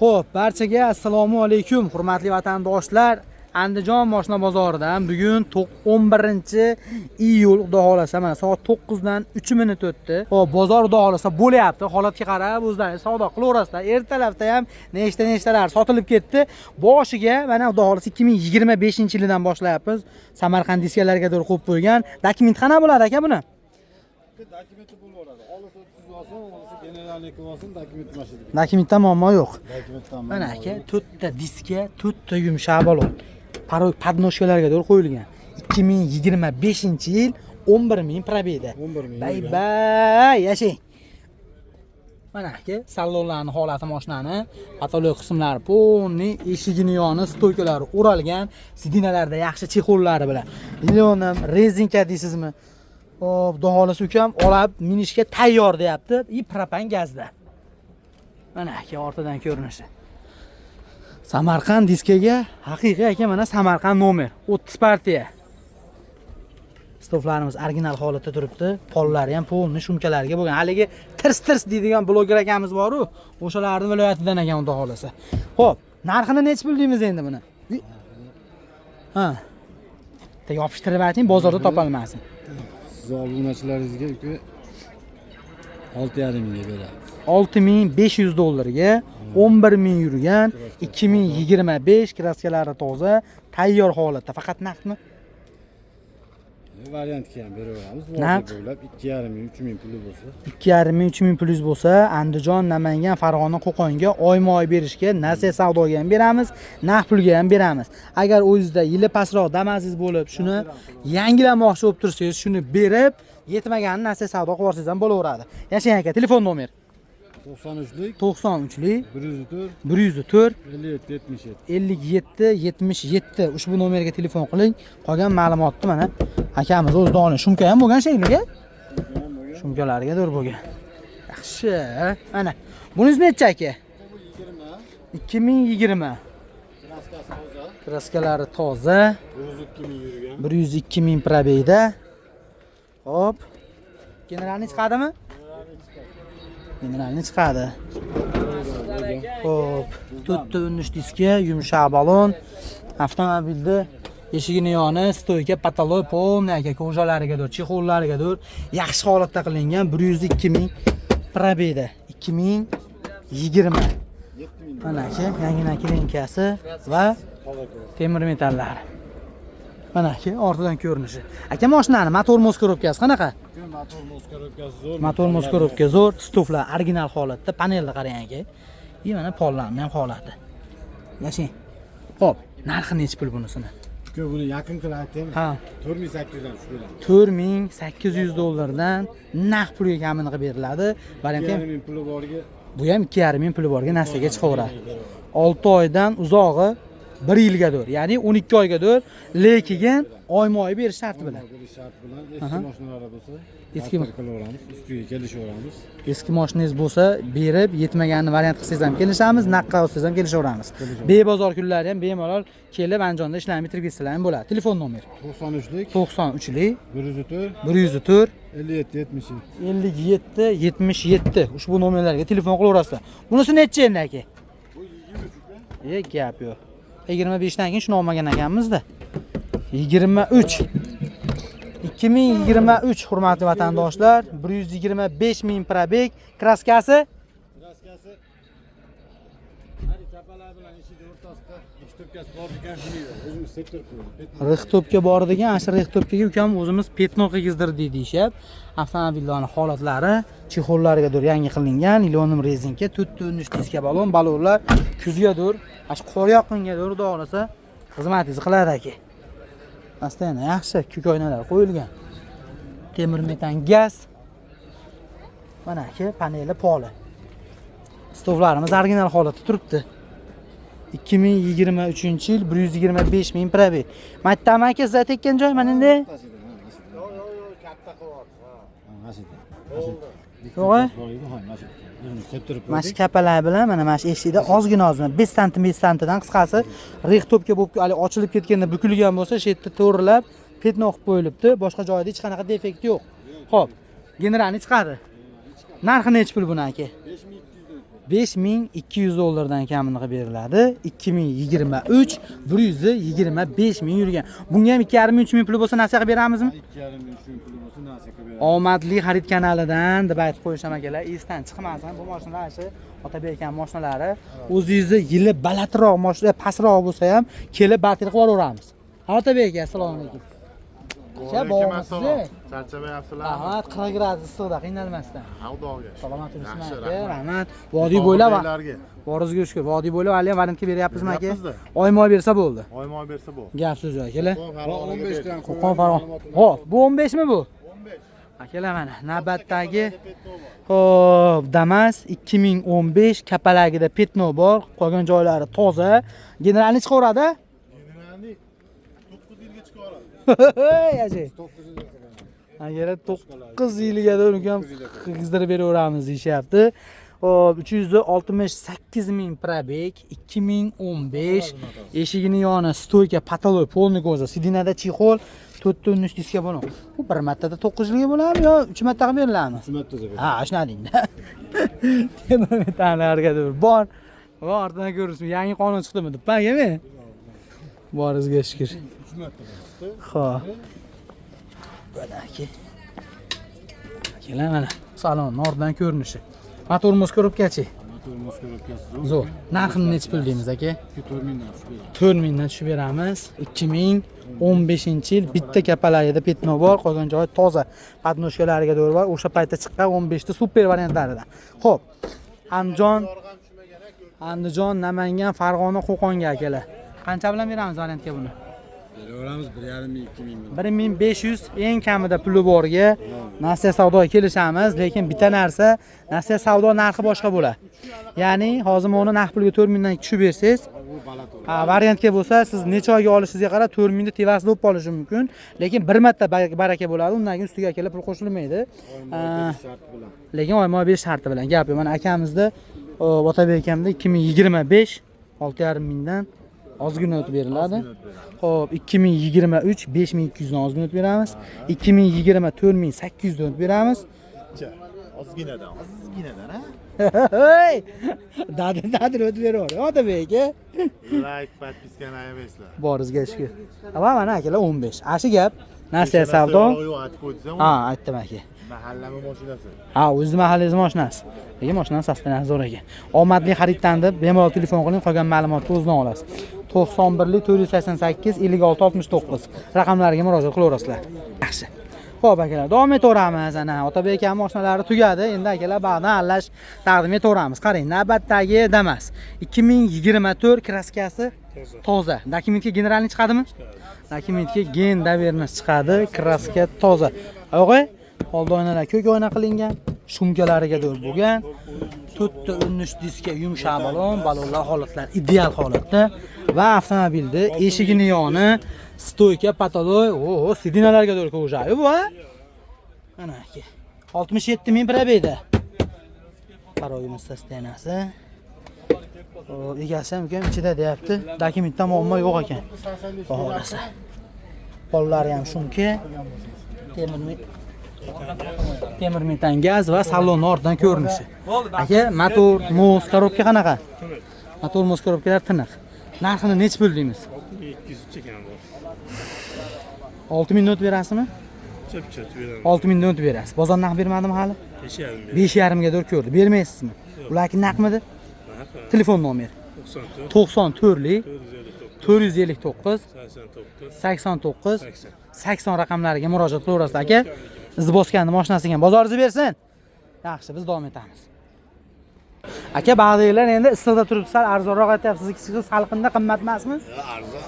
Xo'p, barchaga assalomu alaykum, hurmatli vatandoshlar. Andijon moshina bozoridan bugun 11-iyul, xudo xolasa, mana soat 9 dan 3 minut o'tdi. Xo'p, bozor xudo xolasa bo'lyapti. Holatga qarab o'zlaringiz savdo qilaverasizlar. Ertalabda ham nechta nechtalar sotilib ketdi. Boshiga mana xudo xolasa 2025-yildan boshlayapmiz. Samarqand diskalarga to'g'ri qo'yib qo'ygan. Dokument qana bo'ladi aka buni? Dokumenti bo'laveradi. Xohlasa o'tkazib olsin, xohlasa generalniy qilib olsin, dokument mana shu. Dokumentda muammo yo'q. Dokumentdan. Mana aka, to'rtta diska, to'rtta yumshoq balon. Порог подножка larga to'g'ri qo'yilgan. 2025-yil, 11 ming пробег da. 11 ming. Bay bay, yashang. Mana aka, salonlarni holati, mashinani потолок qismlari полный, eshigini yoni стойка lari o'ralgan, сиденья larda yaxshi чехол lari bilan. Линолеум, rezinka deysizmi? Hop, xudo xohlasa ukam olib minishga tayyor deyapti. И propan gazda. Mana aka, ortidan ko'rinishi. Samarqand diskaga haqiqiy aka, mana Samarqand nomer 30 partiya. Stoflarimiz original holatda turibdi. Pollari ham полный шумка larga bo'lgan. Haligi tirs tirs deydigan bloger akamiz bor-u, o'shalarning viloyatidan ekan xudo xolasa. Xo'p, narxini nechi pul deymiz endi buni? Ha. Bitta yopishtirib ayting, bozorda topolmasin. Siz obunachilaringizga uka 6,5 mingga beramiz. 6500 dollarga 11 ming yurgan, 2025, краска lari toza, tayyor holatda. Faqat naqdmi? Variantga ham beraveramiz. Naqd? Bo'ylab 2,5 ming, 3 ming puli bo'lsa. 2,5 ming, 3 ming pulingiz bo'lsa, Andijon, Namangan, Farg'ona, Qo'qonga oyma oy berishga, nasiya savdoga ham beramiz, naqd pulga ham beramiz. Agar o'zingizda yili pastroq Damazingiz bo'lib, shuni yangilamoqchi bo'lib tursangiz, shuni berib, yetmaganini nasiya savdo qilib yuborsangiz ham bo'laveradi. Yashang aka, telefon nomer. 93lik 93lik 104 104 57 77. 57 77. Ushbu nomerga telefon qiling. Qolgan ma'lumotni mana akamiz o'zidan oling. Шумка ham bo'lgan shekilli. Шумка larga to'g'ri bo'lgan. Yaxshi. Mana. Buningiz necha aka? 2020. Краска si toza. Краска lari toza. 102 ming yurgan. 102 ming пробег da. Hop. Generalniy chiqadimi? Generalniy chiqadi. Hop, to'rtta o'nish diska, yumshoq balon, avtomobilni eshigini yoni, стойка, потолок полный aka, кожа larigadir, чехол larigadir yaxshi holatda qilingan, 102 ming пробег da, 2020. Mana aka, yangi наклейка si va temir metallari. Mana aka, ortidan ko'rinishi. Aka, mashinani motor мост коробка si qanaqa? Motor мост коробка si zo'r. Motor мост коробка zo'r, stoflar original holatda, panelni qarang aka. И mana pollarni ham holati. Yashang. Xo'p, narxi nechi pul bunisini? Uka, buni yaqin qilib aytaymi? Ha. 4800 dan tushib beramiz. 4800 dollardan naqd pulga kamini qilib beriladi. Variant ham 2,5 ming puli borga. Bu ham 2,5 ming puli borga narsaga chiqaveradi. 6 oydan uzog'i 1 yilgadir, ya'ni 12 oygadir, lekin oyma-oy berish sharti bilan. Berish shart bilan, eski mashinalar bo'lsa, Eski qilaveramiz, ustiga kelishaveramiz. Eski mashinangiz bo'lsa, berib, yetmaganini variant qilsangiz ham kelishamiz, naqdga olsangiz ham kelishaveramiz. Bebozor kunlari ham bemalol kelib Andijonda ishlarni bitirib ketsalar ham bo'ladi. Telefon nomer. 93lik 93lik 104 104 57 77. 57 77. Ushbu nomerlarga telefon qilaverasizlar. Bunisi nechi endi aka? Bu 23 uka. E, gap yo'q. 25 dan keyin shuni olmagan ekanmizda. 23. 2023, hurmatli vatandoshlar, 125 ming пробег, краска si Краска si hari kapalar bilan eshikni o'rtasida рихтовка si bor ekan, shuni o'zimiz septirib qo'ydik. Рихтовка bor degan, ana shu рихтовка ga ukam o'zimiz пятно qilgizdirdik deyishyapti. Avtomobillarning holatlari, чехол larigadir yangi qilingan, линолеум rezinka, to'rtta o'nish diska balon, balonlar kuzgadir, ana shu qor yoqqangadir xudo xohlasa xizmatingizni qiladi aka. Постоянно yaxshi ko'k oynalar qo'yilgan. Temir metan gaz. Mana aka, paneli, poli. Stoflarimiz original holatda turibdi. 2023-yil, 125 ming пробег. Mattami aka, siz aytayotgan joy mana endi? Yo'q, yo'q, yo'q, katta qilyapsiz, ha. Mana shu yerda. Yo'q, Bor edi, ha, mana shu yerda. O'zimiz septirib mana shu qo'ydik. kapalar bilan mana shu eshikda ozgina ozgina 5 santim 5 santidan, qisqasi, рихтовка bo'lib hali ochilib ketganda bukilgan bo'lsa, shu yerda to'g'rilab пятно qilib qo'yilibdi. Boshqa joyida hech qanaqa defekt yo'q. Xo'p, generalniy chiqadi. Narxi nechi pul buni aka? 5200 dan. 5200 dollardan kamini qilib beriladi. 2023, 125 ming yurgan. Bunga ham 2,5 ming, 3 ming puli bo'lsa nasiya qilib beramizmi? 2,5 ming, 3 ming puli bo'lsa nasiya qilib beramiz. Omadli xarid kanalidan deb aytib qo'yisham akalar, esdan chiqmasin. Bu mashinalar shu Otabek aka mashinalari. O'zingizni yili balandroq mashina pastroq bo'lsa ham kelib batil qilib yuboraveramiz. Otabek aka, assalomu alaykum. Aka, bormisiz? Charchamayapsizlarmi? Rahmat, 40 gradus issiqda qiynalmasdan. Xudoga. Salomat yuribsizmi Yaxshi, aka? rahmat. Rahmat. Vodiy bo'ylab Tohirlarga. Boringizga shukur. Vodiy bo'ylab hali ham variantga beryapmizmi aka? Beryapmiz-da. Oyma bersa bo'ldi. Oyma bersa bu. Gap so'z yo'q akalar. Bu 15 dan Qo'qon, Farg'ona. Xo'p, bu 15 mi bu? 15. Akalar, mana navbatdagi, xo'p, Damas 2015, kapalagida пятно bor, qolgan joylari toza. Generalni chiqaveradi? Generalni 9 yilga chiqaradi. Yashay. Agar 9 yilga uni ham qizdirib beraveramiz deyishyapti. Xo'p, 368 ming пробег, 2015, eshigini yoni стойка, потолок, полный кожа, сиденье da чехол, to'rtta o'n uch diska bo'ladi. Bu bir martada 9 yilga bo'ladimi yo 3 marta qilib beriladimi? 3 marta beradi. Ha, shunday dengda. Temir metallarga deb bor. Va ortidan ko'rishmi, yangi qonun chiqdimi deb aka. Boringizga shukur. 3 marta beradi. Xo'p. Mana aka. Akalar, mana salon ortidan ko'rinishi. Motor мост, коробка chi? Motor мост, коробка si zo'r. Zo'r. Narxini nechi pul deymiz aka? 4 mingdan tushib beradi. 4 mingdan tushib beramiz. 2015-yil, bitta kapalagida пятно bor, qolgan joyi toza. Подножка lariga to'g'ri bor. O'sha paytda chiqqan 15 ta super variantlaridan. Xo'p. Andijon, Namangan, Farg'ona, Qo'qonga akalar. Qancha bilan beramiz variantga buni? Beraveramiz 1,5 ming, 2 ming bilan. 1500 eng kamida puli borga nasiya savdoga kelishamiz, lekin bitta narsa, nasiya savdo narxi boshqa bo'ladi. Ya'ni hozir uni naqd pulga 4 mingdan tushib bersangiz, Bu baland bo'ladi. Ha, variantga bo'lsa, siz necha oyga olishingizga qarab 4 mingni tevasida bo'lib qolishi mumkin, lekin bir marta baraka bo'ladi, undan keyin ustiga kelib pul qo'shilmaydi. Oyma oy sharti bilan. Lekin oyma oy berish sharti bilan. Gap yo'q. Mana akamizda, Otabek akamda 2025, 6,5 mingdan ozgina o'tib beriladi. Xo'p, 2023, 5200 dan ozgina o'tib beramiz. 2020, 4800 dan o'tib beramiz. Ozginadan, ozginadan ha. Hey! Dadil dadil o'tib beraver. Otabek aka. Like, подписка ni ayamaysizlar. Boringizga shukur. Va mana akalar 15. Ashi gap. Nasiya savdo. Yo'q, aytib qo'ydingiz. Ha, aytdim aka. Mahallami mashinasi. Ha, o'zizni mahallangiz mashinasi. Lekin mashinani состояние zo'r ekan. Omadli xariddan deb bemalol telefon qiling, qolgan ma'lumotni o'zidan olasiz. 91 488 56 69 raqamlariga murojaat qilaverasizlar. Yaxshi. Xo'p akalar, davom etaveramiz. Ana Otabek aka mashinalari tugadi. Endi akalar ba'dan aralash taqdim etaveramiz. Qarang, navbatdagi Damas 2024, краска si toza. Dokumentga generalniy chiqadimi? Dokumentga ген доверенность chiqadi, краска toza. Yo'q, oldi oynalar ko'k oyna qilingan, шумка lariga do'l bo'lgan. To'rtta o'n uch diska, yumshoq balon, balonlar holatlar ideal holatda va avtomobilni eshigini yoni стойка, потолок, o, сиденье larga to'g'ri кожа bu ha. Mana aka. 67 ming пробег da. Порог состояние si. O, egasi ham ukam ichida deyapti. Dokumentda muammo yo'q ekan. Xohlasa. Pollari ham шумка. Temir metan gaz va salonni ortidan ko'rinishi. Aka, motor, мост, коробка qanaqa? Motor, мост, коробка lar tiniq. Narxini nechi pul deymiz? 203 ekan bu. 6 mingdan o'tib berasizmi? Chap chap beraman. 6 mingdan o'tib berasiz. Bozor narx bermadimi hali? 5,5. 5,5 ga to'g'ri ko'rdi. Bermaysizmi? Ularki naqmidi? Telefon nomer. 94 94lik 459 459 89 89 80. 80 raqamlariga murojaat qilaverasiz aka. Izboskanni mashinasi ekan. Bozoringizni bersin. Yaxshi, biz davom etamiz. Aka, bag'dagilar endi issiqda turib sal arzonroq aytyapsiz. Sizniki salqinda qimmat emasmi? Arzon.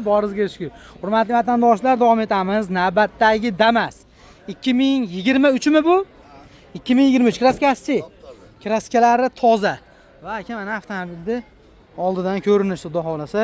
Boringizga shukur. Hurmatli vatandoshlar, davom etamiz. Navbatdagi Damas. 2023 mi bu? 2023, краска sichi? Краска lari toza. Va aka, mana avtomobilni oldidan ko'rinishi, xudo xohlasa.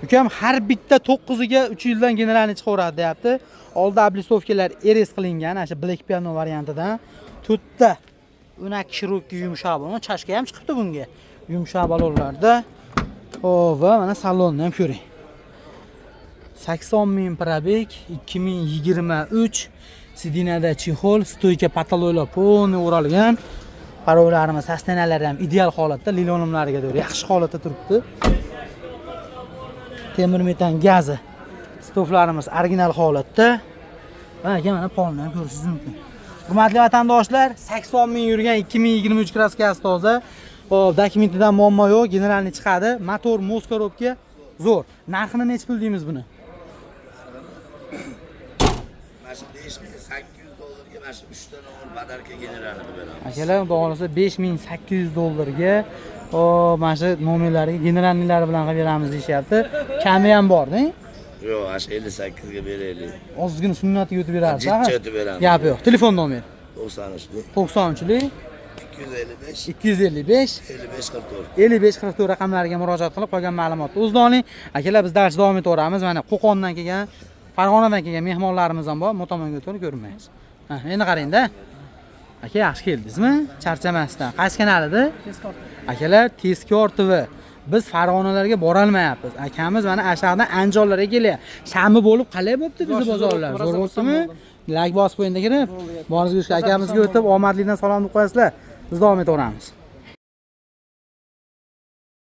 Ukam har bitta 9iga 3 yildan generalniy chiqaveradi deyapti. Oldi облицовка lar RS qilingan, ana shu Black Piano variantidan. To'rtta 12 широкий yumshoq balon, чашка ham chiqibdi bunga. Yumshoq balonlarda. Xo'p, va mana salonni ham ko'ring. 80 ming пробег, 2023, сиденье da чехол, стойка, потолок lar полный o'ralgan. Parollarimiz, состояния lari ham ideal holatda, lilonimlariga to'g'ri yaxshi holatda turibdi. Temir metan gazi. Stoflarimiz original holatda. Va aka, mana polni ham ko'rishingiz mumkin. Hurmatli vatandoshlar, 80 ming yurgan 2023, краска si toza. Xo'p, dokumentidan muammo yo'q, генеральный chiqadi. Motor, мост, коробка zo'r. Narxini nechi pul deymiz buni? Mana shu 5800 dollarga mana shu 3 ta nomер подарка генеральный qilib beramiz. Akalar, xudo xohlasa 5800 dollarga o mana shu nomerlariga генеральный lari bilan qilib beramiz deyishyapti. Kami ham bor-da. Yo'q, mana shu 58 ga beraylik. Ozgina sunnatiga o'tib berasiz. Jiddiy o'tib beramiz. Gap yo'q. Telefon nomer 93 93lik 255 255 55 44. 55 44 raqamlariga murojaat qilib, qolgan ma'lumotni o'zida oling. Akalar, biz dars davom etaveramiz. Mana Qo'qondan kelgan, Farg'onadan kelgan mehmonlarimiz ham bor. Bu tomonga o'tib ko'rinmaysiz. Ha, endi qarang-da. Aka, yaxshi keldingizmi? Charchamasdan. Qaysi kanal edi? Akalar, Tezkor TV. Biz Farg'onalarga borolmayapmiz. Akamiz mana Ashaqdan Andijonlarga kelyapti. Shanba bo'lib qalay bo'pti bizni bozorlar? Zo'r bo'ptimi? Layk bosib qo'ying kirib. Boringizga, akamizga o'tib, omadlidan salom deb qo'yasizlar. Biz davom etaveramiz.